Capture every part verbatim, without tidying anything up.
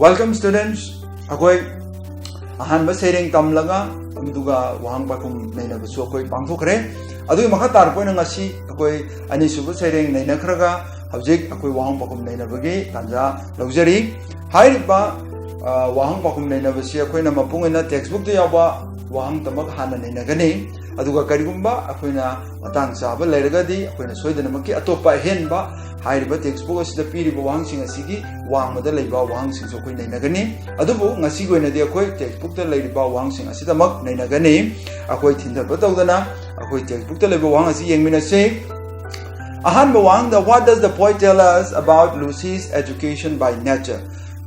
Welcome students. ꯑꯩꯈꯣꯏ ꯑꯍꯥꯟꯕ ꯁꯩꯔꯦꯡ ꯇꯝꯂꯒ ꯑꯗꯨꯒ ꯋꯥꯍꯪ ꯄꯥꯎꯈꯨꯝ ꯅꯩꯅꯕꯁꯨ ꯑꯩꯈꯣꯏ ꯄꯥꯡꯊꯣꯛꯈ꯭ꯔꯦ꯫ ꯑꯗꯨꯒꯤ ꯃꯈꯥ ꯇꯥꯔꯛꯄ ꯑꯣꯏꯅ ꯉꯁꯤ ꯑꯩꯈꯣꯏ ꯑꯅꯤꯁꯨꯕ ꯁꯩꯔꯦꯡ ꯅꯩꯅꯈ꯭ꯔꯒ ꯍꯧꯖꯤꯛ ꯑꯩꯈꯣꯏ ꯋꯥꯍꯪ ꯄꯥꯎꯈꯨꯝ ꯅꯩꯅꯕꯒꯤ ꯇꯥꯟꯖꯥ ꯂꯧꯖꯔꯤ꯫ ꯍꯥꯏꯔꯤꯕ, ꯑ, ꯋꯥꯍꯪ ꯄꯥꯎꯈꯨꯝ ꯅꯩꯅꯕꯁꯤ ꯑꯩꯈꯣꯏꯅ ꯃꯄꯨꯡ ꯑꯣꯏꯅ textbookꯇ ꯌꯥꯎꯕ ꯋꯥꯍꯪꯇꯃꯛ ꯍꯥꯟꯅ ꯅꯩꯅꯒꯅꯤ꯫ ꯑꯗꯨꯒ ꯀꯔꯤꯒꯨꯝꯕ ꯑꯩꯈꯣꯏꯅ ꯃꯇꯥꯡ ꯆꯥꯕ ꯂꯩꯔꯒꯗꯤ ꯑꯩꯈꯣꯏꯅ ꯁꯣꯏꯗꯅꯃꯛꯀꯤ ꯑꯇꯣꯞꯄ ꯑꯍꯦꯟꯕ ꯍꯥꯏꯔꯤꯕ textbook ꯑꯁꯤꯗ ꯄꯤꯔꯤꯕ ꯋꯥꯍꯪꯁꯤꯡ ꯑꯁꯤꯒꯤ ꯋꯥꯡꯃꯗ ꯂꯩꯕ ꯋꯥꯍꯪꯁꯤꯡꯁꯨ ꯑꯩꯈꯣꯏ ꯅꯩꯅꯒꯅꯤ꯫ ꯑꯗꯨꯕꯨ ꯉꯁꯤꯒꯤ ꯑꯣꯏꯅꯗꯤ ꯑꯩꯈꯣꯏ textbookꯇ ꯂꯩꯔꯤꯕ ꯋꯥꯍꯪꯁꯤꯡ ꯑꯁꯤꯗꯃꯛ ꯅꯩꯅꯒꯅꯤ꯫ ꯑꯩꯈꯣꯏ ꯊꯤꯟꯊꯕ ꯇꯧꯗꯅ ꯑꯩꯈꯣꯏ textbookꯇ ꯂꯩꯕ ꯋꯥꯍꯪ ꯑꯁꯤ ꯌꯦꯡꯃꯤꯟꯅꯁꯤ꯫ ꯑꯍꯥꯟꯕ ꯋꯥꯍꯪꯗ, "What does the poet tell us about Lucy's education by nature?"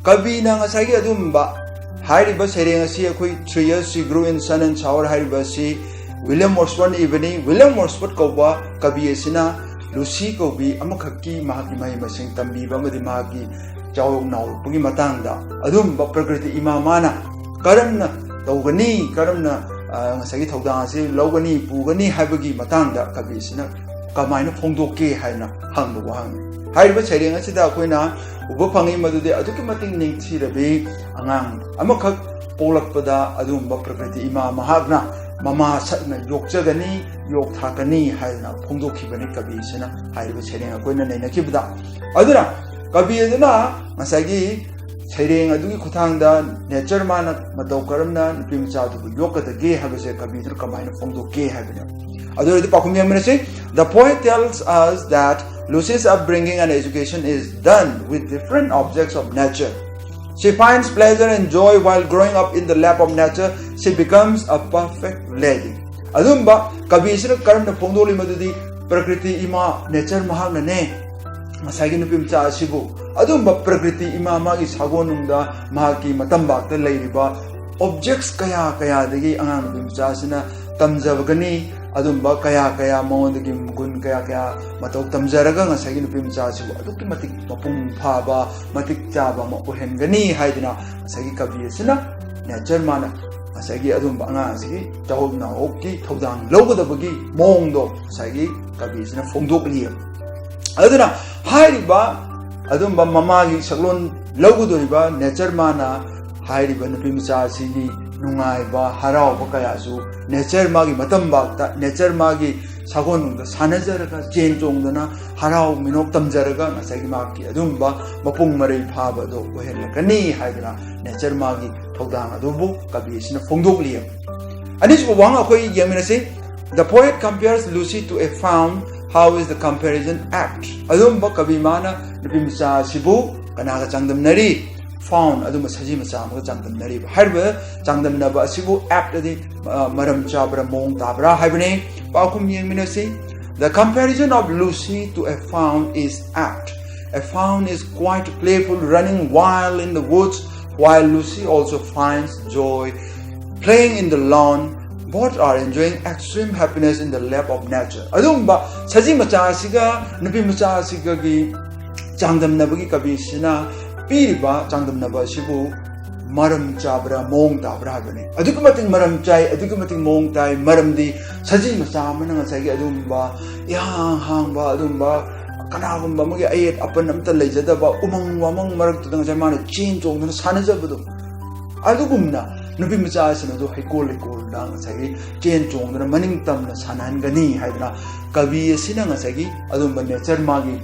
ꯀꯕꯤꯅ ꯉꯁꯥꯏꯒꯤ ꯑꯗꯨꯒꯨꯝꯕ ꯍꯥꯏꯔꯤꯕ ꯁꯩꯔꯦꯡ ꯑꯁꯤ ꯑꯩꯈꯣꯏ Three Years She Grew in Sun and Shower ꯍꯥꯏꯔꯤꯕ ꯑꯁꯤ ꯋꯤꯂꯤꯌꯝ ꯋꯣꯔꯗꯁꯋꯔꯊ ꯏꯕꯅꯤ꯫ ꯋꯤꯂꯤꯌꯝ ꯋꯣꯔꯗꯁꯋꯔꯊ ꯀꯧꯕ ꯀꯕꯤ ꯑꯁꯤꯅ ꯂꯨꯁꯤ ꯀꯧꯕꯤ ꯑꯃꯈꯛꯀꯤ ꯃꯍꯥꯛꯀꯤ ꯃꯍꯩ ꯃꯁꯤꯡ ꯇꯝꯕꯤꯕ ꯑꯃꯗꯤ ꯃꯍꯥꯛꯀꯤ ꯆꯥꯎꯔꯛ ꯅꯥꯎꯔꯛꯄꯒꯤ ꯃꯇꯥꯡꯗ ꯑꯗꯨꯒꯨꯝꯕ ꯄ꯭ꯔꯀ꯭ꯔꯤꯇꯤ ꯏꯃꯥ ꯃꯥꯅ ꯀꯔꯝꯅ ꯇꯧꯒꯅꯤ, ꯀꯔꯝꯅ, ꯑ, ꯉꯁꯥꯏꯒꯤ ꯊꯧꯗꯥꯡ ꯑꯁꯤ ꯂꯧꯒꯅꯤ, ꯄꯨꯒꯅꯤ ꯍꯥꯏꯕꯒꯤ ꯃꯇꯥꯡꯗ ꯀꯕꯤ ꯑꯁꯤꯅ ꯀꯃꯥꯏꯅ ꯐꯣꯡꯗꯣꯛꯀꯦ ꯍꯥꯏꯅ ꯍꯪꯕ ꯋꯥꯍꯪꯅꯤ꯫ ꯍꯥꯏꯔꯤꯕ ꯁꯩꯔꯦꯡ ꯑꯁꯤꯗ ꯑꯩꯈꯣꯏꯅ ꯎꯕ ꯐꯪꯉꯤ ꯃꯗꯨꯗꯤ ꯑꯗꯨꯛꯀꯤ ꯃꯇꯤꯛ ꯅꯤꯡꯊꯤꯔꯕꯤ ꯑꯉꯥꯡ ꯑꯃꯈꯛ ꯄꯣꯛꯂꯛꯄꯗ ꯑꯗꯨꯒꯨꯝꯕ ꯄ꯭ꯔꯀ꯭ꯔꯤꯇꯤ ꯏꯃꯥ ꯃꯍꯥꯛꯅ ꯃꯃꯥ ꯁꯛꯅ ꯌꯣꯛꯆꯒꯅꯤ, ꯌꯣꯛ ꯊꯥꯛꯀꯅꯤ ꯍꯥꯏꯗꯅ ꯐꯣꯡꯗꯣꯛꯈꯤꯕꯅꯤ ꯀꯕꯤ ꯑꯁꯤꯅ ꯍꯥꯏꯔꯤꯕ ꯁꯩꯔꯦꯡ ꯑꯩꯈꯣꯏꯅ ꯅꯩꯅꯈꯤꯕꯗ꯫ ꯑꯗꯨꯅ ꯀꯕꯤ ꯑꯗꯨꯅ ꯉꯁꯥꯏꯒꯤ ꯁꯩꯔꯦꯡ ꯑꯗꯨꯒꯤ ꯈꯨꯠꯊꯥꯡꯗ nature ꯃꯥꯅ ꯃꯇꯧ ꯀꯔꯝꯅ ꯅꯨꯄꯤ ꯃꯆꯥ ꯑꯗꯨꯕꯨ ꯌꯣꯛꯀꯗꯒꯦ ꯍꯥꯏꯕꯁꯦ ꯀꯕꯤꯗꯨꯅ ꯀꯃꯥꯏꯅ ꯐꯣꯡꯗꯣꯛꯀꯦ ꯍꯥꯏꯕꯅꯦ꯫ ꯑꯗꯨ ꯑꯣꯏꯔꯗꯤ ꯄꯥꯎꯈꯨꯝ ꯌꯦꯡꯃꯤꯟꯅꯁꯤ꯫ "The poet tells us that Lucy's upbringing and education is done with different objects of nature. She finds pleasure and joy while growing up in the lap of nature. She becomes a perfect lady." ꯑꯗꯨꯝꯕ ꯀꯕꯤ ꯑꯁꯤꯅ ꯀꯔꯝꯅ ꯐꯣꯡꯗꯣꯛꯂꯤ ꯃꯗꯨꯗꯤ ꯄ꯭ꯔꯀ꯭ꯔꯤꯇꯤ ꯏꯃꯥ nature ꯃꯍꯥꯛꯅꯅꯦ ꯉꯁꯥꯏꯒꯤ ꯅꯨꯄꯤ ꯃꯆꯥ ꯑꯁꯤꯕꯨ ꯑꯗꯨꯝꯕ ꯄ꯭ꯔꯀ꯭ꯔꯤꯇꯤ ꯏꯃꯥ ꯃꯥꯒꯤ ꯁꯥꯒꯣꯟꯅꯨꯡꯗ ꯃꯍꯥꯛꯀꯤ ꯃꯇꯝꯕꯥꯛꯇ ꯂꯩꯔꯤꯕ objects ꯀꯌꯥ ꯀꯌꯥꯗꯒꯤ ꯑꯉꯥꯡ ꯅꯨꯄꯤ ꯃꯆꯥ ꯑꯁꯤꯅ ꯇꯝꯖꯕꯒꯅꯤ꯫ ꯑꯗꯨꯝꯕ ꯀꯌꯥ ꯀꯌꯥ ꯃꯉꯣꯟꯗꯒꯤ ꯒꯨꯟ ꯀꯌꯥ ꯀꯌꯥ ꯃꯇꯧ ꯇꯝꯖꯔꯒ ꯉꯁꯥꯏꯒꯤ ꯅꯨꯄꯤ ꯃꯆꯥ ꯑꯁꯤꯕꯨ ꯑꯗꯨꯛꯀꯤ ꯃꯇꯤꯛ ꯃꯄꯨꯡ ꯐꯥꯕ, ꯃꯇꯤꯛ ꯆꯥꯕ ꯑꯃ ꯑꯣꯏꯍꯟꯒꯅꯤ ꯍꯥꯏꯗꯅ ꯉꯁꯥꯏꯒꯤ ꯀꯕꯤ ꯑꯁꯤꯅ nature ꯃꯥꯅ ꯉꯁꯥꯏꯒꯤ ꯑꯗꯨꯝꯕ ꯑꯉꯥꯡ ꯑꯁꯤꯒꯤ ꯆꯥꯎꯔꯛ ꯅꯥꯎꯔꯛꯀꯤ ꯊꯧꯗꯥꯡ ꯂꯧꯒꯗꯕꯒꯤ ꯃꯑꯣꯡꯗꯣ ꯉꯁꯥꯏꯒꯤ ꯀꯕꯤ ꯑꯁꯤꯅ ꯐꯣꯡꯗꯣꯛꯂꯤꯑꯕ꯫ ꯑꯗꯨꯅ ꯍꯥꯏꯔꯤꯕ ꯑꯗꯨꯝꯕ ꯃꯃꯥꯒꯤ ꯁꯛꯂꯣꯟ ꯂꯧꯒꯗꯧꯔꯤꯕ ꯅꯦꯆꯔ ꯃꯥꯅ ꯍꯥꯏꯔꯤꯕ ꯅꯨꯄꯤ ꯃꯆꯥ ꯑꯁꯤꯒꯤ ꯅꯨꯡꯉꯥꯏꯕ ꯍꯔꯥꯎꯕ ꯀꯌꯥꯁꯨ ꯅꯦꯆꯔ ꯃꯥꯒꯤ ꯃꯇꯝꯕꯥꯛꯇ ꯅꯦꯆꯔ ꯃꯥꯒꯤ ꯁꯥꯒꯣꯟꯅꯨꯡꯗ ꯁꯥꯟꯅꯖꯔꯒ ꯆꯦꯟ ꯆꯣꯡꯗꯅ ꯍꯔꯥꯎ ꯃꯤꯅꯣꯛ ꯇꯝꯖꯔꯒ ꯉꯁꯥꯏꯒꯤ ꯃꯍꯥꯛꯀꯤ ꯑꯗꯨꯒꯨꯝꯕ ꯃꯄꯨꯡ ꯃꯔꯩ ꯐꯥꯕ ꯑꯗꯨ ꯑꯣꯏꯍꯜꯂꯛꯀꯅꯤ ꯍꯥꯏꯗꯅ ꯅꯦꯆꯔ ꯃꯥꯒꯤ ꯊꯧꯗꯥꯡ ꯑꯗꯨꯕꯨ ꯀꯕꯤ ꯑꯁꯤꯅ ꯐꯣꯡꯗꯣꯛꯂꯤ꯫ ꯑꯅꯤꯁꯨꯕ ꯋꯥꯍꯪ ꯑꯩꯈꯣꯏ ꯌꯦꯡꯃꯤꯟꯅꯁꯤ꯫ The poet compares Lucy to a fawn. How is the comparison apt? ꯑꯗꯨꯒꯨꯝꯕ ꯀꯕꯤ ꯃꯥꯅ ꯅꯨꯄꯤ ꯃꯆꯥ ꯑꯁꯤꯕꯨ ꯀꯅꯥꯒ ꯆꯥꯡꯗꯝꯅꯔꯤ? ꯐꯥꯎꯟ, ꯑꯗꯨꯒꯨꯝꯕ ꯁꯖꯤ ꯃꯆꯥ ꯑꯃꯒ ꯆꯥꯡꯗꯝꯅꯔꯤꯕ꯫ ꯍꯥꯏꯔꯤꯕ ꯆꯥꯡꯗꯝꯅꯕ ꯑꯁꯤꯕꯨ apt ꯑꯗꯤ, ꯑ, ꯃꯔꯝ ꯆꯥꯕ꯭ꯔꯥ, ꯃꯑꯣꯡ ꯇꯥꯕ꯭ꯔꯥ ꯍꯥꯏꯕꯅꯤ꯫ ꯄꯥꯎꯈꯨꯝ ꯌꯦꯡꯃꯤꯟꯅꯁꯤ꯫ The comparison of Lucy to a fawn is apt. A fawn is quite playful, running wild in the woods, while Lucy also finds joy playing in the lawn. Both are enjoying extreme happiness in the lap of nature. ꯑꯗꯨꯒꯨꯝꯕ ꯁꯖꯤ ꯃꯆꯥ ꯑꯁꯤꯒ ꯅꯨꯄꯤ ꯃꯆꯥ ꯑꯁꯤꯒꯒꯤ ꯆꯥꯡꯗꯝꯅꯕꯒꯤ ꯀꯕꯤꯁꯤꯅ ꯄꯤꯔꯤꯕ ꯆꯥꯡꯗꯝꯅꯕ ꯑꯁꯤꯕꯨ ꯃꯔꯝ ꯆꯥꯕ꯭ꯔꯥ, ꯃꯑꯣꯡ ꯇꯥꯕ꯭ꯔꯥ ꯍꯥꯏꯕꯅꯤ꯫ ꯑꯗꯨꯛꯀꯤ ꯃꯇꯤꯛ ꯃꯔꯝ ꯆꯥꯏ, ꯑꯗꯨꯛꯀꯤ ꯃꯇꯤꯛ ꯃꯑꯣꯡ ꯇꯥꯏ꯫ ꯃꯔꯝꯗꯤ ꯁꯖꯤ ꯃꯆꯥ ꯑꯃꯅ ꯉꯁꯥꯏꯒꯤ ꯑꯗꯨꯒꯨꯝꯕ ꯏꯍꯥꯡ ꯍꯥꯡꯕ, ꯑꯗꯨꯒꯨꯝꯕ ꯀꯅꯥꯒꯨꯝꯕ ꯑꯃꯒꯤ ꯑꯌꯦꯠ ꯑꯄꯟ ꯑꯝꯇ ꯂꯩꯖꯗꯕ ꯎꯃꯪ ꯋꯥꯃꯪ ꯃꯔꯛꯇꯨꯗ ꯉꯁꯥꯏ ꯃꯥꯅ ꯆꯦꯟ ꯆꯣꯡꯗꯅ ꯁꯥꯟꯅꯖꯕꯗꯣ, ꯑꯗꯨꯒꯨꯝꯅ ꯅꯨꯄꯤ ꯃꯆꯥ ꯑꯁꯤꯅꯁꯨ ꯍꯩꯀꯣꯜ ꯂꯩꯀꯣꯜꯗ ꯉꯁꯥꯏꯒꯤ ꯆꯦꯟ ꯆꯣꯡꯗꯅ ꯃꯅꯤꯡ ꯇꯝꯅ ꯁꯥꯟꯅꯍꯟꯒꯅꯤ ꯍꯥꯏꯗꯅ ꯀꯕꯤ ꯑꯁꯤꯅ ꯉꯁꯥꯏꯒꯤ ꯑꯗꯨꯒꯨꯝꯕ ꯅꯦꯆꯔ ꯃꯥꯒꯤ,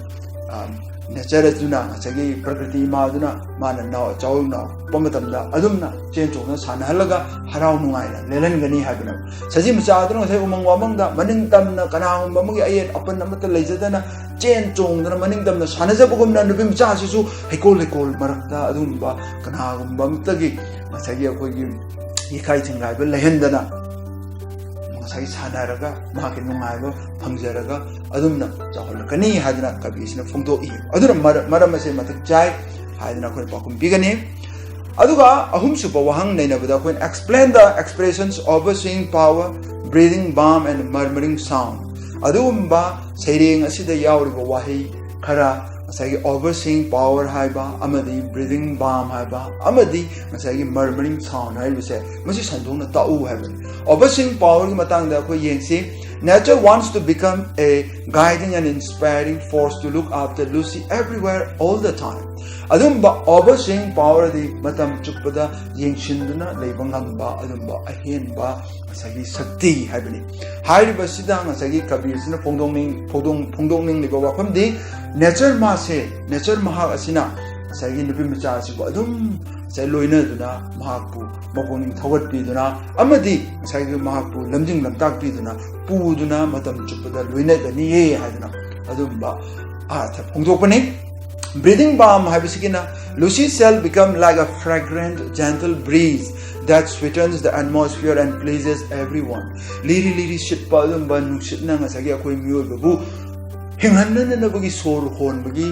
ꯑ, ꯅꯦꯆꯔ ꯑꯗꯨꯅ ꯉꯁꯥꯏꯒꯤ ꯄ꯭ꯔꯀ꯭ꯔꯤꯇꯤ ꯃꯥꯗꯨꯅ ꯃꯥꯅ ꯅꯥꯎ-, ꯆꯥꯎ ꯅꯥꯎꯄ ꯃꯇꯝꯗ ꯑꯗꯨꯝꯅ ꯆꯦꯟ ꯆꯣꯡꯗꯅ ꯁꯥꯟꯅꯍꯜꯂꯒ ꯍꯔꯥꯎ ꯅꯨꯡꯉꯥꯏꯅ ꯂꯦꯜꯍꯟꯒꯅꯤ ꯍꯥꯏꯕꯅꯦꯕ꯫ ꯁꯖꯤ ꯃꯆꯥ ꯑꯗꯨꯅ ꯉꯁꯥꯏ ꯎꯃꯪ ꯋꯥꯃꯪꯗ ꯃꯅꯤꯡ ꯇꯝꯅ ꯀꯅꯥꯒꯨꯝꯕ ꯑꯃꯒꯤ ꯑꯌꯦꯠ ꯑꯄꯟ ꯑꯃꯠꯇ ꯂꯩꯖꯗꯅ ꯆꯦꯟ ꯆꯣꯡꯗꯅ ꯃꯅꯤꯡ ꯇꯝꯅ ꯁꯥꯟꯅꯖꯕꯒꯨꯝꯅ ꯅꯨꯄꯤ ꯃꯆꯥꯁꯤꯁꯨ ꯍꯩꯀꯣꯜ ꯂꯩꯀꯣꯜ ꯃꯔꯛꯇ ꯑꯗꯨꯒꯨꯝꯕ ꯀꯅꯥꯒꯨꯝꯕ ꯑꯃꯠꯇꯒꯤ ꯉꯁꯥꯏꯒꯤ ꯑꯩꯈꯣꯏꯒꯤ ꯌꯦꯈꯥꯏ ꯊꯤꯡꯒꯥꯏꯕ ꯂꯩꯍꯟꯗꯅ ꯉꯁꯥꯏꯒꯤ ꯁꯥꯟꯅꯔꯒ ꯃꯍꯥꯛꯀꯤ ꯅꯨꯡꯉꯥꯏꯕ ꯐꯪꯖꯔꯒ ꯑꯗꯨꯝꯅ ꯆꯥꯎꯍꯜꯂꯛꯀꯅꯤ ꯍꯥꯏꯗꯅ ꯀꯕꯤꯁꯤꯅ ꯐꯣꯡꯗꯣꯛꯏ꯫ ꯑꯗꯨꯅ ꯃꯔ-, ꯃꯔꯝ ꯑꯁꯦ ꯃꯇꯤꯛ ꯆꯥꯏ ꯍꯥꯏꯗꯅ ꯑꯩꯈꯣꯏꯅ ꯄꯥꯎꯈꯨꯝ ꯄꯤꯒꯅꯤ꯫ ꯑꯗꯨꯒ ꯑꯍꯨꯝꯁꯨꯕ ꯋꯥꯍꯪ ꯅꯩꯅꯕꯗ ꯑꯩꯈꯣꯏꯅ explain the expressions overseeing power, breathing balm and murmuring sound꯫ ꯑꯗꯨꯒꯨꯝꯕ ꯁꯩꯔꯦꯡ ꯑꯁꯤꯗ ꯌꯥꯎꯔꯤꯕ ꯋꯥꯍꯩ ꯈꯔ, ꯉꯁꯥꯏꯒꯤ overseeing power ꯍꯥꯏꯕ ꯑꯃꯗꯤ breathing balm ꯍꯥꯏꯕ ꯑꯃꯗꯤ ꯉꯁꯥꯏꯒꯤ murmuring sound ꯍꯥꯏꯔꯤꯕꯁꯦ, ꯃꯁꯤ ꯁꯟꯗꯣꯛꯅ ꯇꯥꯛꯎ ꯍꯥꯏꯕꯅꯤ꯫ Overseeing powerꯒꯤ ꯃꯇꯥꯡꯗ ꯑꯩꯈꯣꯏ ꯌꯦꯡꯁꯤ꯫ Nature wants to become a guiding and inspiring force to look after Lucy everywhere all the time. ꯑꯗꯨꯝꯕ overseeing power ꯑꯗꯤ ꯃꯇꯝ ꯆꯨꯞꯄꯗ ꯌꯦꯡꯁꯤꯟꯗꯨꯅ ꯂꯩꯕ ꯉꯝꯕ ꯑꯗꯨꯝꯕ ꯑꯍꯦꯟꯕ ꯉꯁꯥꯏꯒꯤ ꯁꯛꯇꯤ ꯍꯥꯏꯕꯅꯤ꯫ ꯍꯥꯏꯔꯤꯕꯁꯤꯗ ꯉꯁꯥꯏꯒꯤ ꯀꯕꯤ ꯑꯁꯤꯅ ꯐꯣꯡꯗꯣꯛꯅꯤꯡ ꯐꯣꯡꯗꯣꯛ- ꯐꯣꯡꯗꯣꯛꯅꯤꯡꯂꯤꯕ ꯋꯥꯐꯝꯗꯤ, ꯅꯦꯆꯔ ꯃꯥꯁꯦ, ꯅꯦꯆꯔ ꯃꯍꯥꯛ ꯑꯁꯤꯅ ꯉꯁꯥꯏꯒꯤ ꯅꯨꯄꯤ ꯃꯆꯥ ꯑꯁꯤꯕꯨ ꯑꯗꯨꯝ ꯉꯁꯥꯏ ꯂꯣꯏꯅꯗꯨꯅ ꯃꯍꯥꯛꯄꯨ ꯃꯄꯨꯛꯅꯤꯡ ꯊꯧꯒꯠꯄꯤꯗꯨꯅ ꯑꯃꯗꯤ ꯉꯁꯥꯏꯒꯤ ꯃꯍꯥꯛꯄꯨ ꯂꯝꯖꯤꯡ ꯂꯝꯇꯥꯛꯄꯤꯗꯨꯅ ꯄꯨꯗꯨꯅ ꯃꯇꯝ ꯆꯨꯞꯄꯗ ꯂꯣꯏꯅꯒꯅꯤꯌꯦ ꯍꯥꯏꯗꯅ ꯑꯗꯨꯝꯕ ꯑꯥꯔꯊ ꯐꯣꯡꯗꯣꯛꯄꯅꯤ꯫ Breathing balm ꯍꯥꯏꯕꯁꯤꯒꯤꯅ, Lucy shall become like a fragrant, gentle breeze that sweetens the atmosphere and pleases everyone. ꯂꯤꯔꯤ ꯂꯤꯔꯤ ꯁꯤꯠꯄ ꯑꯗꯨꯝꯕ ꯅꯨꯡꯁꯤꯠꯅ ꯉꯁꯥꯏꯒꯤ ꯑꯩꯈꯣꯏ ꯃꯤꯑꯣꯏꯕꯕꯨ ꯍꯤꯡꯍꯟꯅꯅꯕꯒꯤ ꯁꯣꯔ ꯍꯣꯟꯕꯒꯤ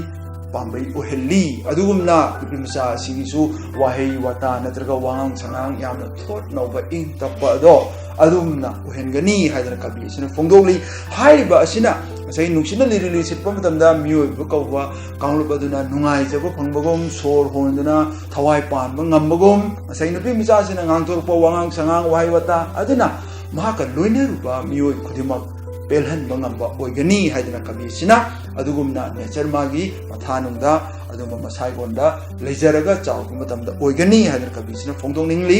ꯄꯥꯝꯕꯩ ꯑꯣꯏꯍꯜꯂꯤ꯫ ꯑꯗꯨꯒꯨꯝꯅ ꯅꯨꯄꯤ ꯃꯆꯥ ꯑꯁꯤꯒꯤꯁꯨ ꯋꯥꯍꯩ ꯋꯥꯇꯥ ꯅꯠꯇ꯭ꯔꯒ ꯋꯥꯉꯥꯡ ꯁꯉꯥꯡ ꯌꯥꯝꯅ ꯊꯣꯠ ꯅꯧꯕ, ꯏꯪ ꯇꯞꯄ ꯑꯗꯣ ꯑꯗꯨꯝꯅ ꯑꯣꯏꯍꯟꯒꯅꯤ ꯍꯥꯏꯗꯅ ꯀꯕꯤ ꯑꯁꯤꯅ ꯐꯣꯡꯗꯣꯛꯂꯤ꯫ ꯍꯥꯏꯔꯤꯕ ꯑꯁꯤꯅ ꯉꯁꯥꯏ ꯅꯨꯡꯁꯤꯠꯅ ꯂꯤꯔꯤ ꯂꯤꯔꯤ ꯁꯤꯠꯄ ꯃꯇꯝꯗ ꯃꯤꯑꯣꯏꯕ ꯀꯧꯕ ꯀꯥꯡꯂꯨꯞ ꯑꯗꯨꯅ ꯅꯨꯡꯉꯥꯏꯖꯕ ꯐꯪꯕꯒꯨꯝ, ꯁꯣꯔ ꯍꯣꯟꯗꯨꯅ ꯊꯋꯥꯏ ꯄꯥꯟꯕ ꯉꯝꯕꯒꯨꯝ, ꯉꯁꯥꯏ ꯅꯨꯄꯤ ꯃꯆꯥꯁꯤꯅ ꯉꯥꯡꯊꯣꯔꯛꯄ ꯋꯥꯉꯥꯡ ꯁꯉꯥꯡ, ꯋꯥꯍꯩ ꯋꯥꯇꯥ ꯑꯗꯨꯅ ꯃꯍꯥꯛꯀ ꯂꯣꯏꯅꯔꯨꯕ ꯃꯤꯑꯣꯏ ꯈꯨꯗꯤꯡꯃꯛ ꯄꯦꯜꯍꯟꯕ ꯉꯝꯕ ꯑꯣꯏꯒꯅꯤ ꯍꯥꯏꯗꯅ ꯀꯕꯤꯁꯤꯅ ꯑꯗꯨꯒꯨꯝꯅ ꯅꯦꯆꯔ ꯃꯥꯒꯤ ꯃꯊꯥꯅꯨꯡꯗ ꯑꯗꯨꯒꯨꯝꯕ ꯃꯁꯥꯏꯒꯣꯟꯗ ꯂꯩꯖꯔꯒ ꯆꯥꯎꯔꯛꯄ ꯃꯇꯝꯗ ꯑꯣꯏꯒꯅꯤ ꯍꯥꯏꯗꯅ ꯀꯕꯤꯁꯤꯅ ꯐꯣꯡꯗꯣꯛꯅꯤꯡꯂꯤ꯫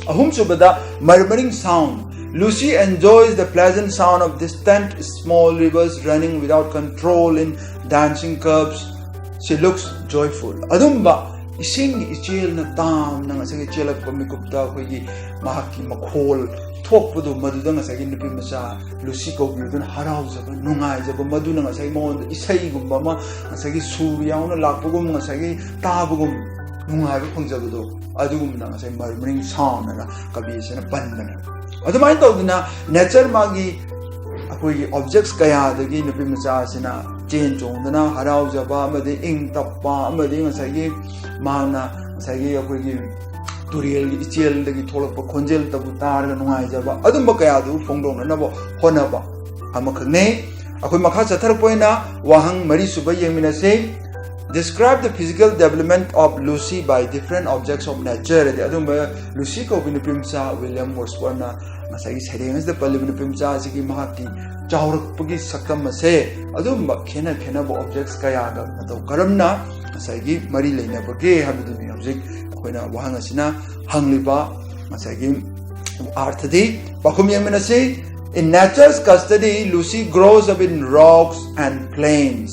ꯑꯍꯨꯝꯁꯨꯕꯗ, murmuring sound. Lucy enjoys the pleasant sound of distant small rivers running without control in dancing curves. She looks joyful. ꯑꯗꯨꯝꯕ ꯏꯁꯤꯡꯒꯤ ꯏꯆꯦꯜꯅ ꯇꯥꯝꯅ ꯉꯁꯥꯏꯒꯤ ꯆꯦꯜꯂꯛꯄ ꯃꯤꯀꯨꯞꯇ ꯑꯩꯈꯣꯏꯒꯤ ꯃꯍꯥꯛꯀꯤ ꯃꯈꯣꯜ ꯊꯣꯛꯄꯗꯣ, ꯃꯗꯨꯗ ꯉꯁꯥꯏꯒꯤ ꯅꯨꯄꯤ ꯃꯆꯥ ꯂꯨꯁꯤ ꯀꯧꯕꯤꯗꯨꯅ ꯍꯔꯥꯎꯖꯕ, ꯅꯨꯡꯉꯥꯏꯖꯕ, ꯃꯗꯨꯅ ꯉꯁꯥꯏꯒꯤ ꯃꯉꯣꯟꯗ ꯏꯁꯩꯒꯨꯝꯕ ꯑꯃ, ꯉꯁꯥꯏꯒꯤ ꯁꯨꯔ ꯌꯥꯎꯅ ꯂꯥꯛꯄꯒꯨꯝ, ꯉꯁꯥꯏꯒꯤ ꯇꯥꯕꯒꯨꯝ ꯅꯨꯡꯉꯥꯏꯕ ꯐꯪꯖꯕꯗꯣ, ꯑꯗꯨꯒꯨꯝꯅ ꯉꯁꯥꯏ murmuring sound ꯍꯥꯏꯅ ꯀꯕꯤ ꯑꯁꯤꯅ ꯄꯟꯕꯅꯦ꯫ ꯑꯗꯨꯃꯥꯏꯅ ꯇꯧꯗꯅ ꯅꯦꯆꯔ ꯃꯥꯒꯤ ꯑꯩꯈꯣꯏꯒꯤ ꯑꯣꯕꯖꯦꯛꯁ ꯀꯌꯥꯗꯒꯤ ꯅꯨꯄꯤ ꯃꯆꯥ ꯑꯁꯤꯅ ꯆꯦꯟ ꯆꯣꯡꯗꯅ ꯍꯔꯥꯎꯖꯕ ꯑꯃꯗꯤ ꯏꯪ ꯇꯞꯄ ꯑꯃꯗꯤ ꯉꯁꯥꯏꯒꯤ ꯃꯍꯥꯛꯅ ꯉꯁꯥꯏꯒꯤ ꯑꯩꯈꯣꯏꯒꯤ ꯇꯨꯔꯦꯜꯒꯤ ꯏꯆꯦꯜꯗꯒꯤ ꯊꯣꯛꯂꯛꯄ ꯈꯣꯟꯖꯦꯜꯇꯕꯨ ꯇꯥꯔꯒ ꯅꯨꯡꯉꯥꯏꯖꯕ, ꯑꯗꯨꯝꯕ ꯀꯌꯥꯗꯨ ꯐꯣꯡꯗꯣꯛꯅꯅꯕ ꯍꯣꯠꯅꯕ ꯑꯃꯈꯛꯅꯤ꯫ ꯑꯩꯈꯣꯏ ꯃꯈꯥ ꯆꯠꯊꯔꯛꯄ ꯑꯣꯏꯅ ꯋꯥꯍꯪ ꯃꯔꯤꯁꯨꯕ ꯌꯦꯡꯃꯤꯟꯅꯁꯤ꯫ Describe the physical development of Lucy by different objects of nature. ꯍꯥꯏꯗꯤ ꯑꯗꯨꯝꯕ ꯂꯨꯁꯤ ꯀꯧꯕꯤ ꯅꯨꯄꯤ ꯃꯆꯥ ꯋꯤꯂꯤꯌꯝ ꯋꯣꯔꯁꯋꯔꯅ ꯉꯁꯥꯏꯒꯤ ꯁꯩꯔꯦꯡ ꯑꯁꯤꯗ ꯄꯜꯂꯤꯕ ꯅꯨꯄꯤ ꯃꯆꯥ ꯑꯁꯤꯒꯤ ꯃꯍꯥꯛꯀꯤ ꯆꯥꯎꯔꯛꯄꯒꯤ ꯁꯛꯇꯝ ꯑꯁꯦ ꯑꯗꯨꯝꯕ ꯈꯦꯠꯅ ꯈꯦꯠꯅꯕ ꯑꯣꯕꯖꯦꯛꯁ ꯀꯌꯥꯒ ꯃꯇꯧ ꯀꯔꯝꯅ ꯉꯁꯥꯏꯒꯤ ꯃꯔꯤ ꯂꯩꯅꯕꯒꯦ ꯍꯥꯏꯕꯗꯨꯅꯤ ꯍꯧꯖꯤꯛ ꯑꯩꯈꯣꯏꯅ ꯋꯥꯍꯪ ꯑꯁꯤꯅ ꯍꯪꯂꯤꯕ ꯉꯁꯥꯏꯒꯤ ꯑꯥꯔꯊꯗꯤ꯫ ꯄꯥꯎꯈꯨꯝ ꯌꯦꯡꯃꯤꯟꯅꯁꯤ꯫ In nature's custody, Lucy grows up in rocks and plains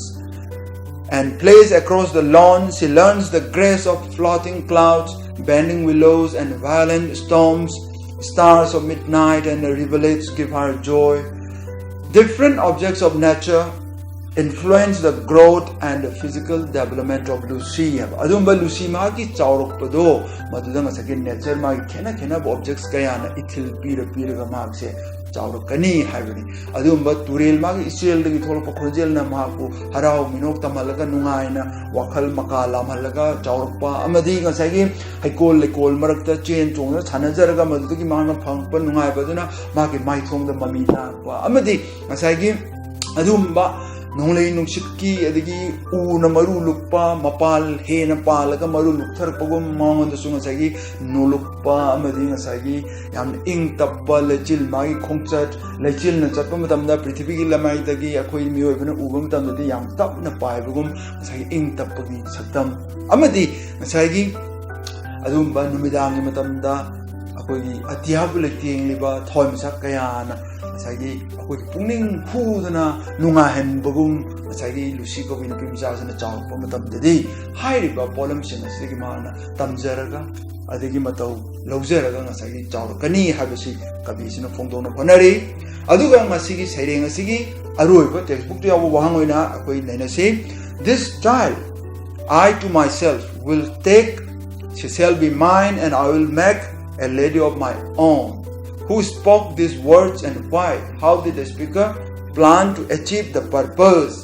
and plays across the lawn. She learns the grace of floating clouds, bending willows, and violent storms. Stars of midnight and the rivulets give her joy. Different objects of nature influence the growth and the physical development of Lucy ꯍꯥꯏꯕ꯫ ꯑꯗꯨꯝꯕ Lucy ꯃꯍꯥꯛꯀꯤ ꯆꯥꯎꯔꯛꯄꯗꯣ ꯃꯗꯨꯗ ꯉꯁꯥꯏꯒꯤ nature ꯃꯥꯒꯤ ꯈꯦꯠꯅ ꯈꯦꯠꯅꯕ ꯑꯣꯕꯖꯦꯛꯁ ꯀꯌꯥꯅ ꯏꯊꯤꯜ ꯄꯤꯔ ꯄꯤꯔꯒ ꯃꯍꯥꯛꯁꯦ ꯆꯥꯎꯔꯛꯀꯅꯤ ꯍꯥꯏꯕꯅꯤ꯫ ꯑꯗꯨꯒꯨꯝꯕ ꯇꯨꯔꯦꯜ ꯃꯥꯒꯤ ꯏꯆꯦꯜꯗꯒꯤ ꯊꯣꯛꯂꯛꯄ ꯈꯣꯟꯖꯦꯜꯅ ꯃꯍꯥꯛꯄꯨ ꯍꯔꯥꯎ ꯃꯤꯅꯣꯛ ꯇꯝꯍꯜꯂꯒ ꯅꯨꯡꯉꯥꯏꯅ ꯋꯥꯈꯜ ꯃꯀꯥ ꯂꯥꯝꯍꯜꯂꯒ ꯆꯥꯎꯔꯛꯄ ꯑꯃꯗꯤ ꯉꯁꯥꯏꯒꯤ ꯍꯩꯀꯣꯜ ꯂꯩꯀꯣꯜ ꯃꯔꯛꯇ ꯆꯦꯟ ꯆꯣꯡꯗꯨꯅ ꯁꯥꯟꯅꯖꯔꯒ ꯃꯗꯨꯗꯒꯤ ꯃꯍꯥꯛꯅ ꯐꯪꯉꯛꯄ ꯅꯨꯡꯉꯥꯏꯕ ꯑꯗꯨꯅ ꯃꯥꯒꯤ ꯃꯥꯏꯊꯣꯡꯗ ꯃꯃꯤ ꯇꯥꯔꯛꯄ ꯑꯃꯗꯤ ꯉꯁꯥꯏꯒꯤ ꯑꯗꯨꯒꯨꯝꯕ ꯅꯣꯡꯂꯩ ꯅꯨꯡꯁꯤꯠꯀꯤ ꯑꯗꯒꯤ ꯎꯅ ꯃꯔꯨ ꯂꯨꯞꯄ ꯃꯄꯥꯜ ꯍꯦꯟꯅ ꯄꯥꯜꯂꯒ ꯃꯔꯨ ꯂꯨꯞꯊꯔꯛꯄꯒꯨꯝ ꯃꯉꯣꯟꯗꯁꯨ ꯉꯁꯥꯏꯒꯤ ꯅꯣꯂꯨꯛꯄ ꯑꯃꯗꯤ ꯉꯁꯥꯏꯒꯤ ꯌꯥꯝꯅ ꯏꯪ ꯇꯞꯄ ꯂꯩꯆꯤꯜ ꯃꯥꯒꯤ ꯈꯣꯡꯆꯠ ꯂꯩꯆꯤꯜꯅ ꯆꯠꯄ ꯃꯇꯝꯗ ꯄ꯭ꯔꯤꯊꯤꯕꯤꯒꯤ ꯂꯃꯥꯏꯗꯒꯤ ꯑꯩꯈꯣꯏ ꯃꯤꯑꯣꯏꯕꯅ ꯎꯕ ꯃꯇꯝꯗꯗꯤ ꯌꯥꯝ ꯇꯞꯅ ꯄꯥꯏꯕꯒꯨꯝ ꯉꯁꯥꯏꯒꯤ ꯏꯪ ꯇꯞꯄꯒꯤ ꯁꯛꯇꯝ ꯑꯃꯗꯤ ꯉꯁꯥꯏꯒꯤ ꯑꯗꯨꯒꯨꯝꯕ ꯅꯨꯃꯤꯗꯥꯡꯒꯤ ꯃꯇꯝꯗ ꯑꯩꯈꯣꯏꯒꯤ ꯑꯇꯤꯌꯥꯕꯨ ꯂꯩꯇꯦꯡꯂꯤꯕ ꯊꯋꯥꯏꯃꯤꯆꯥꯛ ꯀꯌꯥꯅ ꯉꯁꯥꯏꯒꯤ ꯑꯩꯈꯣꯏꯒꯤ ꯄꯨꯛꯅꯤꯡ ꯍꯨꯗꯅ ꯅꯨꯡꯉꯥꯏꯍꯟꯕꯒꯨꯝ ꯉꯁꯥꯏꯒꯤ ꯂꯨꯁꯤ ꯀꯧꯕꯤ ꯅꯨꯄꯤ ꯃꯆꯥꯁꯤꯅ ꯆꯥꯎꯔꯛꯄ ꯃꯇꯝꯗꯗꯤ ꯍꯥꯏꯔꯤꯕ ꯄꯣꯠꯂꯝꯁꯤꯡ ꯑꯁꯤꯗꯒꯤ ꯃꯥꯅ ꯇꯝꯖꯔꯒ ꯑꯗꯒꯤ ꯃꯇꯧ ꯂꯧꯖꯔꯒ ꯉꯁꯥꯏꯒꯤ ꯆꯥꯎꯔꯛꯀꯅꯤ ꯍꯥꯏꯕꯁꯤ ꯀꯕꯤꯁꯤꯅ ꯐꯣꯡꯗꯣꯛꯅ ꯍꯣꯠꯅꯔꯤ꯫ ꯑꯗꯨꯒ ꯉꯁꯤꯒꯤ ꯁꯩꯔꯦꯡ ꯑꯁꯤꯒꯤ ꯑꯔꯣꯏꯕ ꯇꯦꯛꯁꯕꯨꯛꯇ ꯌꯥꯎꯕ ꯋꯥꯍꯪ ꯑꯣꯏꯅ ꯑꯩꯈꯣꯏ ꯅꯩꯅꯁꯤ꯫ This child I to myself will take, she shall be mine, and I will make a lady of my own. Who spoke these words and why? How did the speaker plan to achieve the purpose?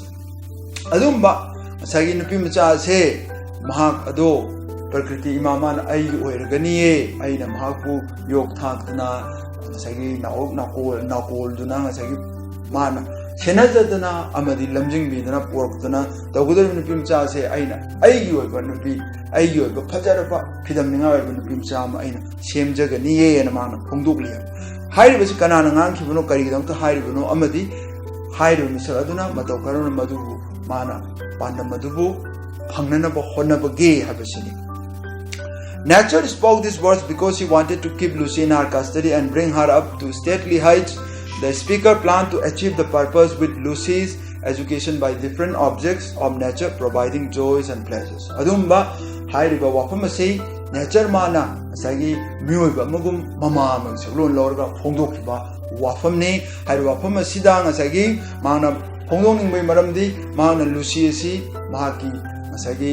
ꯑꯗꯨꯝꯕ ꯉꯁꯥꯏꯒꯤ ꯅꯨꯄꯤ ꯃꯆꯥ ꯑꯁꯦ ꯃꯍꯥꯛ ꯑꯗꯣ ꯄ꯭ꯔꯀ꯭ꯔꯤꯇꯤ ꯏꯃꯥ ꯃꯥꯅ ꯑꯩꯒꯤ ꯑꯣꯏꯔꯒꯅꯤꯌꯦ, ꯑꯩꯅ ꯃꯍꯥꯛꯄꯨ ꯌꯣꯛ ꯊꯥꯛꯇꯅ ꯉꯁꯥꯏꯒꯤ ꯅꯥꯎꯔꯣꯛ ꯅꯥꯀꯣꯜ ꯅꯥꯀꯣꯜꯗꯨꯅ ꯉꯁꯥꯏꯒꯤ ꯃꯥꯅ ꯁꯦꯟꯅꯖꯗꯅ ꯑꯃꯗꯤ ꯂꯝꯖꯤꯡꯕꯤꯗꯅ ꯄꯣꯔꯛꯇꯅ ꯇꯧꯒꯗꯧꯔꯤꯕ ꯅꯨꯄꯤ ꯃꯆꯥ ꯑꯁꯦ ꯑꯩꯅ ꯑꯩꯒꯤ ꯑꯣꯏꯕ ꯅꯨꯄꯤ, ꯑꯩꯒꯤ ꯑꯣꯏꯕ ꯐꯖꯔꯕ ꯐꯤꯗꯝꯅꯤꯡꯉꯥꯏ ꯑꯣꯏꯕ ꯅꯨꯄꯤ ꯃꯆꯥ ꯑꯃ ꯑꯩꯅ ꯁꯦꯝꯖꯒꯅꯤꯌꯦꯅ ꯃꯥꯅ ꯐꯣꯡꯗꯣꯛꯂꯤ꯫ ꯍꯥꯏꯔꯤꯕꯁꯤ ꯀꯅꯥꯅ ꯉꯥꯡꯈꯤꯕꯅꯣ, ꯀꯔꯤꯒꯤꯗꯃꯛꯇ ꯍꯥꯏꯔꯤꯕꯅꯣ ꯑꯃꯗꯤ ꯍꯥꯏꯔꯤꯕ ꯃꯤꯁꯛ ꯑꯗꯨꯅ ꯃꯇꯧ ꯀꯔꯝꯅ ꯃꯗꯨꯕꯨ ꯃꯥꯅ ꯄꯥꯟꯗꯝ ꯑꯗꯨꯕꯨ ꯐꯪꯅꯅꯕ ꯍꯣꯠꯅꯕꯒꯦ ꯍꯥꯏꯕꯁꯤꯅꯤ꯫ Nature spoke these words because she wanted to keep Lucy in her custody and bring her up to stately heights. The speaker planned to achieve the purpose with Lucy's education by different objects of nature providing joys and pleasures. ꯑꯗꯨꯝꯕ ꯍꯥꯏꯔꯤꯕ ꯋꯥꯐꯝ ꯑꯁꯤ nature ꯃꯥꯅ ꯉꯁꯥꯏꯒꯤ ꯃꯤꯑꯣꯏꯕ ꯑꯃꯒꯨꯝ ꯃꯃꯥ ꯑꯃꯒꯤ ꯁꯛꯂꯣꯟ ꯂꯧꯔꯒ ꯐꯣꯡꯗꯣꯛꯈꯤꯕ ꯋꯥꯐꯝꯅꯤ꯫ ꯍꯥꯏꯔꯤꯕ ꯋꯥꯐꯝ ꯑꯁꯤꯗ ꯉꯁꯥꯏꯒꯤ ꯃꯍꯥꯛꯅ ꯐꯣꯡꯗꯣꯛꯅꯤꯡꯕꯒꯤ ꯃꯔꯝꯗꯤ ꯃꯍꯥꯛꯅ ꯂꯨꯁꯤ ꯑꯁꯤ ꯃꯍꯥꯛꯀꯤ ꯉꯁꯥꯏꯒꯤ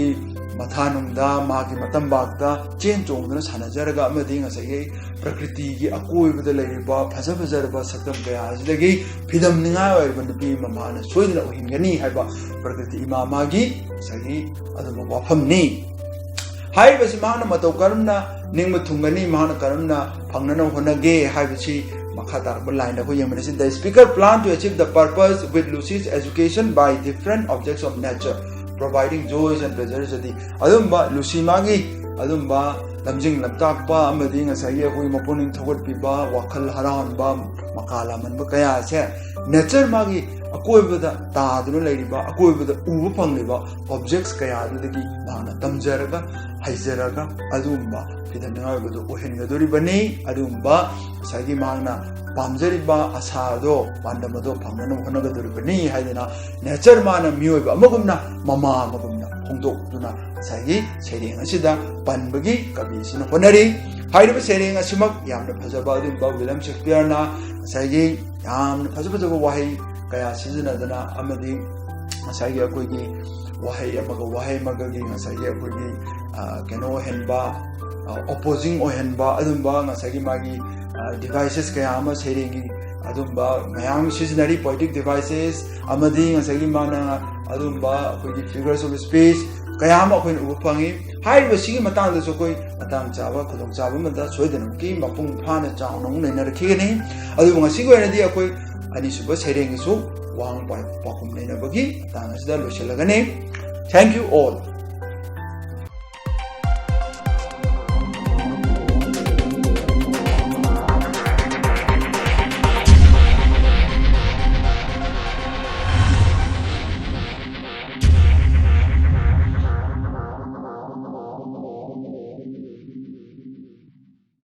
ꯃꯊꯥꯅꯨꯡꯗ ꯃꯍꯥꯛꯀꯤ ꯃꯇꯝꯕꯥꯛꯇ ꯆꯦꯟ ꯆꯣꯡꯗꯨꯅ ꯁꯥꯟꯅꯖꯔꯒ ꯑꯃꯗꯤ ꯉꯁꯥꯏꯒꯤ ꯄ꯭ꯔꯀ꯭ꯔꯤꯇꯤꯒꯤ ꯑꯀꯣꯏꯕꯗ ꯂꯩꯔꯤꯕ ꯐꯖ ꯐꯖꯔꯕ ꯁꯛꯇꯝ ꯀꯌꯥ ꯑꯁꯤꯗꯒꯤ ꯐꯤꯗꯝꯅꯤꯡꯉꯥꯏ ꯑꯣꯏꯔꯕ ꯅꯨꯄꯤ ꯑꯃ ꯃꯍꯥꯛꯅ ꯁꯣꯏꯗꯅ ꯑꯣꯏꯍꯟꯒꯅꯤ ꯍꯥꯏꯕ ꯄ꯭ꯔꯀ꯭ꯔꯤꯇꯤ ꯏꯃꯥ ꯃꯥꯒꯤ ꯉꯁꯥꯏꯒꯤ ꯑꯗꯨꯝꯕ ꯋꯥꯐꯝꯅꯤ꯫ ꯍꯥꯏꯔꯤꯕꯁꯤ ꯃꯍꯥꯛꯅ ꯃꯇꯧ ꯀꯔꯝꯅ ꯅꯤꯡꯕ ꯊꯨꯡꯒꯅꯤ, ꯃꯍꯥꯛꯅ ꯀꯔꯝꯅ ꯐꯪꯅꯅꯕ ꯍꯣꯠꯅꯒꯦ ꯍꯥꯏꯕꯁꯤ ꯃꯈꯥ ꯇꯥꯔꯛꯄ ꯂꯥꯏꯟꯗ ꯑꯩꯈꯣꯏ ꯌꯦꯡꯃꯤꯟꯅꯁꯤ꯫ The speaker plan to achieve the purpose with Lucy's education by different objects of nature, providing joys and pleasures ꯑꯗꯤ ꯑꯗꯨꯝꯕ ꯂꯨꯁꯤ ꯃꯥꯒꯤ ꯑꯗꯨꯝꯕ ꯂꯝꯖꯤꯡ ꯂꯝꯇꯥꯛꯄ ꯑꯃꯗꯤ ꯉꯁꯥꯏꯒꯤ ꯑꯩꯈꯣꯏ ꯃꯄꯨꯛꯅꯤꯡ ꯊꯧꯒꯠꯄꯤꯕ, ꯋꯥꯈꯜ ꯍꯔꯥꯎꯍꯟꯕ, ꯃꯀꯥ ꯂꯥꯃꯟꯕ ꯀꯌꯥ ꯑꯁꯦ ꯅꯦꯆꯔ ꯃꯥꯒꯤ ꯑꯀꯣꯏꯕꯗ ꯇꯥꯗꯨꯅ ꯂꯩꯔꯤꯕ, ꯑꯀꯣꯏꯕꯗ ꯎꯕ ꯐꯪꯂꯤꯕ ꯑꯣꯕꯖꯦꯛꯁ ꯀꯌꯥ ꯑꯗꯨꯗꯒꯤ ꯃꯍꯥꯛꯅ ꯇꯝꯖꯔꯒ, ꯍꯩꯖꯔꯒ ꯑꯗꯨꯒꯨꯝꯕ ꯐꯤꯗꯝꯅꯤꯡꯉꯥꯏ ꯑꯣꯏꯕꯗꯨ ꯑꯣꯏꯍꯟꯒꯗꯣꯔꯤꯕꯅꯤ꯫ ꯑꯗꯨꯒꯨꯝꯕ ꯉꯁꯥꯏꯒꯤ ꯃꯍꯥꯛꯅ ꯄꯥꯝꯖꯔꯤꯕ ꯑꯁꯥ ꯑꯗꯣ, ꯄꯥꯟꯗꯝ ꯑꯗꯣ ꯐꯪꯅꯅꯕ ꯍꯣꯠꯅꯒꯗꯣꯔꯤꯕꯅꯤ ꯍꯥꯏꯗꯅ ꯅꯦꯆꯔ ꯃꯥꯅ ꯃꯤꯑꯣꯏꯕ ꯑꯃꯒꯨꯝꯅ, ꯃꯃꯥ ꯑꯃꯒꯨꯝꯅ ꯐꯣꯡꯗꯣꯛꯇꯨꯅ ꯉꯁꯥꯏꯒꯤ ꯁꯩꯔꯦꯡ ꯑꯁꯤꯗ ꯄꯟꯕꯒꯤ ꯀꯕꯤ ꯑꯁꯤꯅ ꯍꯣꯠꯅꯔꯤ꯫ ꯍꯥꯏꯔꯤꯕ ꯁꯩꯔꯦꯡ ꯑꯁꯤꯃꯛ ꯌꯥꯝꯅ ꯐꯖꯕ ꯑꯗꯨꯒꯨꯝꯕ ꯋꯤꯂꯤꯌꯝ ꯁꯦꯛꯁꯄꯤꯌꯔꯅ ꯉꯁꯥꯏꯒꯤ ꯌꯥꯝꯅ ꯐꯖ ꯐꯖꯕ ꯋꯥꯍꯩ ꯀꯌꯥ ꯁꯤꯖꯤꯟꯅꯗꯅ ꯑꯃꯗꯤ ꯉꯁꯥꯏꯒꯤ ꯑꯩꯈꯣꯏꯒꯤ ꯋꯥꯍꯩ ꯑꯃꯒ ꯋꯥꯍꯩ ꯑꯃꯒꯒꯤ ꯉꯁꯥꯏꯒꯤ ꯑꯩꯈꯣꯏꯒꯤ, ꯑ, ꯀꯩꯅꯣ ꯑꯣꯏꯍꯟꯕ, ꯑ, ꯑꯣꯄꯣꯖꯤꯡ ꯑꯣꯏꯍꯟꯕ ꯑꯗꯨꯝꯕ ꯉꯁꯥꯏꯒꯤ ꯃꯥꯒꯤ, ꯑ, ꯗꯤꯚꯥꯏꯁꯦꯁ ꯀꯌꯥ ꯑꯃ ꯁꯩꯔꯦꯡꯒꯤ ꯑꯗꯨꯝꯕ ꯃꯌꯥꯝ ꯑꯃ ꯁꯤꯖꯤꯟꯅꯔꯤ, ꯄꯣꯏꯇꯤꯛ ꯗꯤꯚꯥꯏꯁꯦꯁ ꯑꯃꯗꯤ ꯉꯁꯥꯏꯒꯤ ꯃꯥꯅ ꯑꯗꯨꯝꯕ ꯑꯩꯈꯣꯏꯒꯤ ꯐꯤꯒꯔꯁ ꯑꯣꯐ ꯁ꯭ꯄꯤꯆ ꯀꯌꯥ ꯑꯃ ꯑꯩꯈꯣꯏꯅ ꯎꯕ ꯐꯪꯉꯤ꯫ ꯍꯥꯏꯔꯤꯕꯁꯤꯒꯤ ꯃꯇꯥꯡꯗꯁꯨ ꯑꯩꯈꯣꯏ ꯃꯇꯥꯡ ꯆꯥꯕ ꯈꯨꯗꯣꯡꯆꯥꯕ ꯑꯃꯗ ꯁꯣꯏꯗꯅꯃꯛꯀꯤ ꯃꯄꯨꯡ ꯐꯥꯅ ꯆꯥꯎꯅ ꯑꯃꯨꯛ ꯅꯩꯅꯔꯛꯈꯤꯒꯅꯤ꯫ ꯑꯗꯨꯕꯨ ꯉꯁꯤꯒꯤ ꯑꯣꯏꯅꯗꯤ ꯑꯩꯈꯣꯏ ꯑꯅꯤꯁꯨꯕ ꯁꯩꯔꯦꯡꯒꯤꯁꯨ ꯋꯥꯍꯪ ꯄꯥꯎ-, ꯄꯥꯎꯈꯨꯝ ꯅꯩꯅꯕꯒꯤ ꯃꯇꯥꯡ ꯑꯁꯤꯗ ꯂꯣꯏꯁꯤꯜꯂꯒꯅꯤ꯫ Thank you all.